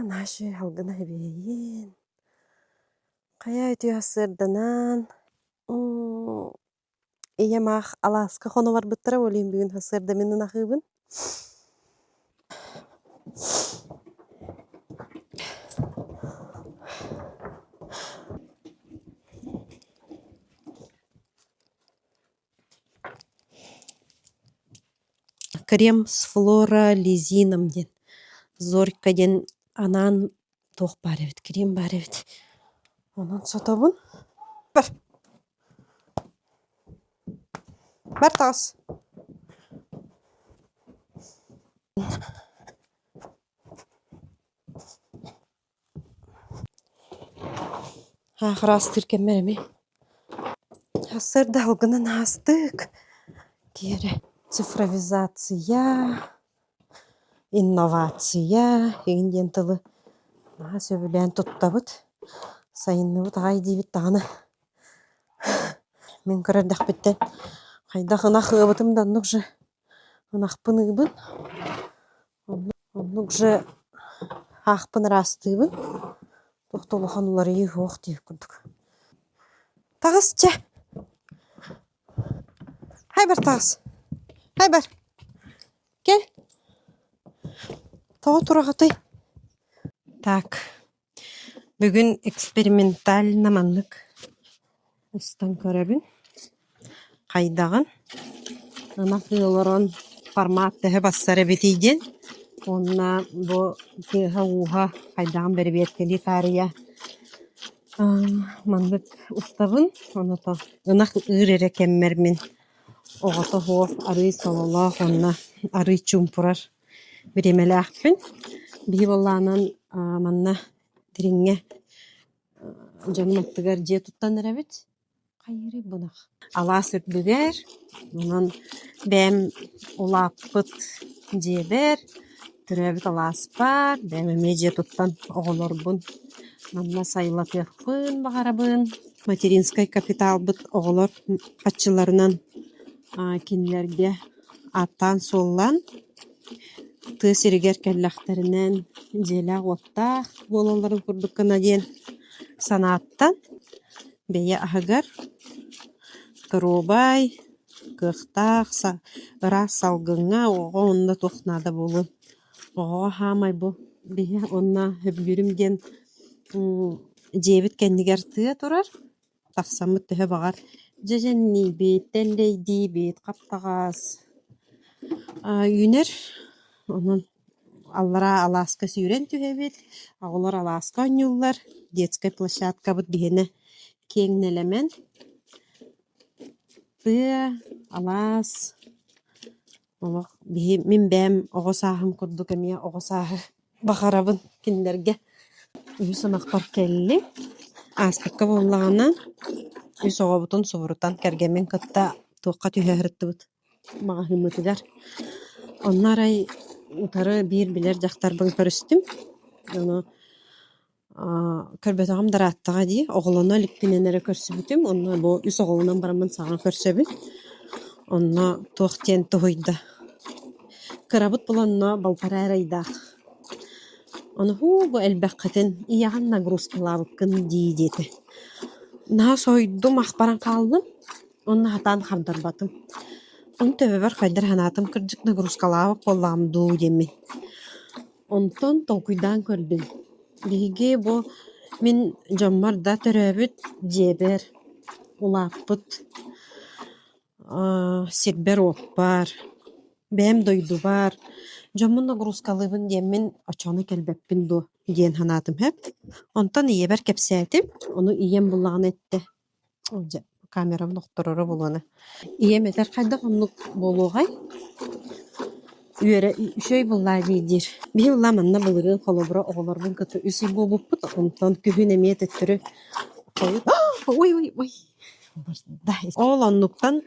Наһаа үчүгэй салгына эбиэйин. Хайа үтүө сарсыарданан ийэм аах алааска хоно барбыттара ол иһин бүгүн сарсыарда мин ынахыыбын. Крем с флорализином диэн Зорька диэн анаан туох баар эбит, крем баар эбит. Онон сотобун. Бар. Бар таҕыс. Аахыраастыыр кэммэр эмиэ сарсыарда алгынан аастык киэрэ цифровизация, инновация игин диэн тылы наһаа сөбүлээн туттабыт, сайынныбыт аҕай диибит даҕаны мин кыра эрдэхпиттэн хайдах ынах ыабытым да оннук же ынахпын ыыбын Оннук же аахпын ыраастыыбын, туох да улахан уларыйыы суох диэбит курдук. Таҕыс чэ, хайбар таҕыс, хайбар, кэл, тоҕо тураҕытый? Так, бүгүн экспериментально маннык устан көрөбүн хайдаҕын ынах ыы олорон формат төһө барсар эбитий диэн уонна бу тыаһа-ууһа хайдаҕын бэрэбиэркэлии таарыйа маннык устабын онуоха ынах ыыр эрэ кэммэр мин оҕото суох арыый сололоох уонна арыый чуумпурар бириэмэлээхпин. Биһи буоллаҕынан манна Дириҥҥэ дьонум аттыгар дьиэ туттан эрэбит. Хайыырый бунах Алаас үрдүгэр, онон бэйэм улааппыт дьиэбэр, төрөөбүт алааспар бэйэм эмиэ дьиэ туттан оҕолорбун манна сайылатыахпын баҕарабын. Материнскай капиталбыт оҕолор хаччыларынан кинилэргэ ааттаан-суоллаан тыа сиригэр кэллэхтэринэн дьиэлээх-уоттаах буолалларын курдук гына диэн санааттан бэйэ аһыгар доруобай, кыахтаах, ыраас салгыҥҥа оҕоҕо уонна туох наада буолуой оҕоҕо хаамай бу биһи уонна сөбүлүүрүм диэн дьиэбит кэннигэр тыа турар Тахсаммыт төһө баҕар дьэдьэнниибит, тэллэйдиибит, хаптаҕас үүнэр. Онон аллараа алааска сүүрэн түһэбит, оҕолор алааска оонньууллар, детскай площадкабыт биһиэнэ киэҥ нэлэмэн. Тыа, алаас Олох биһи мин бэйэм оҕо сааһым курдук эмиэ оҕо сааһы баҕарабын кинилэргэ. Үһүс ынахпар кэллим. Ааспыкка буоллаҕына үс оҕобутун субурутан кэргэммин кытта туохха түһэ сырыттыбыт маҕаһыыммытыгар. Онно арай утары биир билэр дьахтарбын көрүстүм. Ону Көрбөтөҕүм да ырааттаҕа дии, оҕолоно иликпинэн эрэ көрсүбүтүм, онно бу үс оҕолонон бараммын саҥа көрсөбүн. Онно туох диэн туһуйда. Кырабыт була онно балтараа эрэ ыйдаах. Ону һуу бу элбэххитин ийэҕин нагрузкалаабыккын дии диэтэ. Наһаа соһуйдум, ах баран хааллым. Онно сатаан хардарбатым. Ону төбөбөр хайдах санаатым кырдьык нагрузкалаабыт буоллаҕым дуу диэммин. Онтон толкуйдаан көрдүм: биһиги бу мин дьоммор да төрөөбүт дьиэбэр, улааппыт сирбэр-уоппар, бэйэм дойдубар дьоммун нагрузкалыыбын диэммин оччоҕуна кэлбэппин дуо диэн санаатым сөп. Онтон ийэбэр кэпсээтим, ону ийэм буллаҕына эттэ Дьэ, камерабын охтороро буолуона. Ийэм этэр хайдах оннук буолуоҕай? Үөрэ үчүгэй буоллаа дии диир. Биһи ыллаа манна былырыын холобура оҕолорбун кытта үс ый буолбуппут, онтон күһүн эмиэ төттөрү хойут ой ой ой Ол оннуктан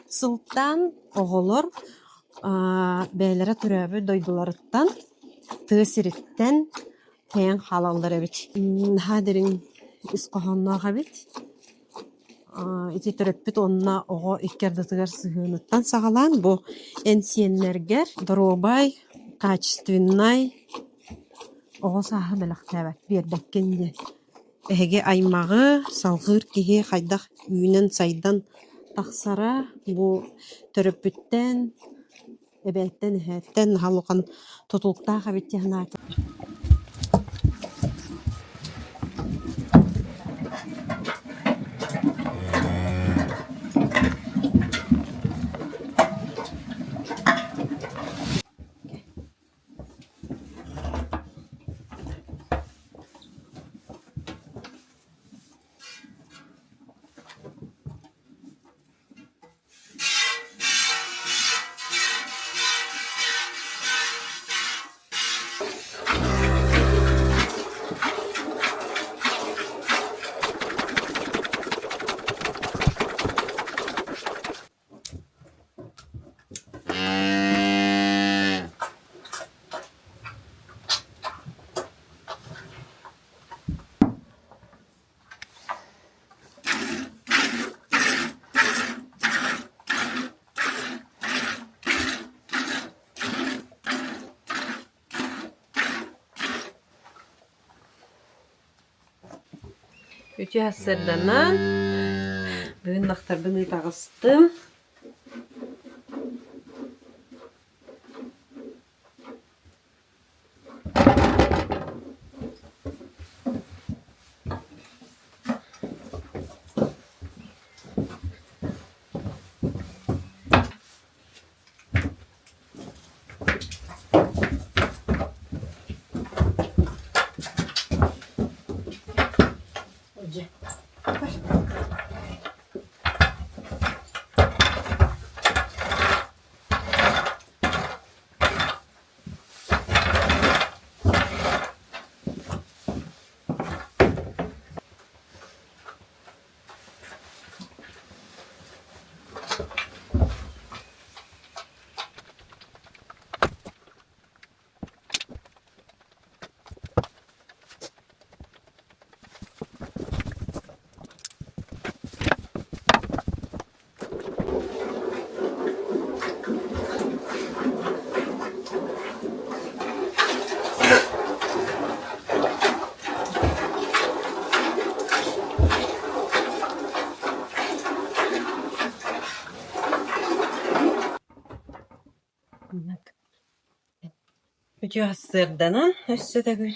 сылтаан оҕолор бэйэлэрэ төрөөбүт дойдуларыттан, тыа сириттэн тэйэн хаалаллар эбит. Наһаа дириҥ ис хоһоонноох эбит. Ити төрөппүт уонна оҕо икки ардытыгар сыһыаныттан саҕалаан бу эн сиэннэргэр доруобай, качественнай, Оҕо сааһы бэлэхтээбэт биэрбэккин диэн. Эһиги аймаҕы салҕыыр киһи хайдах үүнэн-сайдан тахсара бу төрөппүттэн, эбээттэн, эһээттэн наһаа улахан тутулуктаах эбит дии санаатым. Үтүө сарсыарданан бүгүн ынахтарбын ыыта аҕыстым. Үтүө сарсыарданан өссө төгүл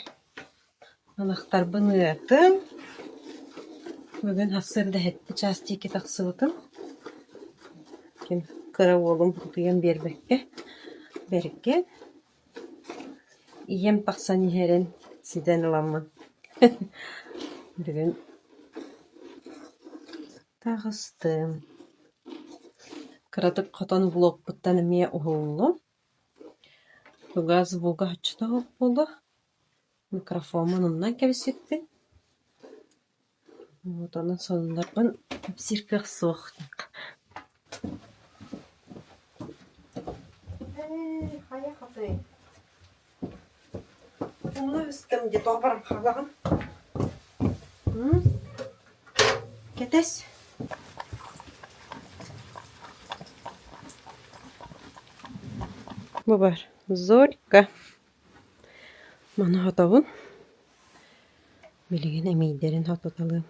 ынахтарбын ыатым. Бүгүн сарсыарда сэттэ чаас диэки тахсыбытым. Ким кыра уолум утуйан биэрбэккэ бэргэн ийэм тахсан иһэрин ситэн ыламмын бүгүн таҕыстым. Кыратык хотон блокпуттан эмиэ уһуллум. Тугас звуга оччото буолуо, микрофоммун умнан кэбиспиппин. Вот онон сонуннарбын кэпсиир кыах суох. Хайа хатый? Умна быстым дии, тоҕо баран хаалаҕын? Кэтэс. Бу бар Зорька. Маны хотобун. Билигин эмиийдэрин хотуталыам.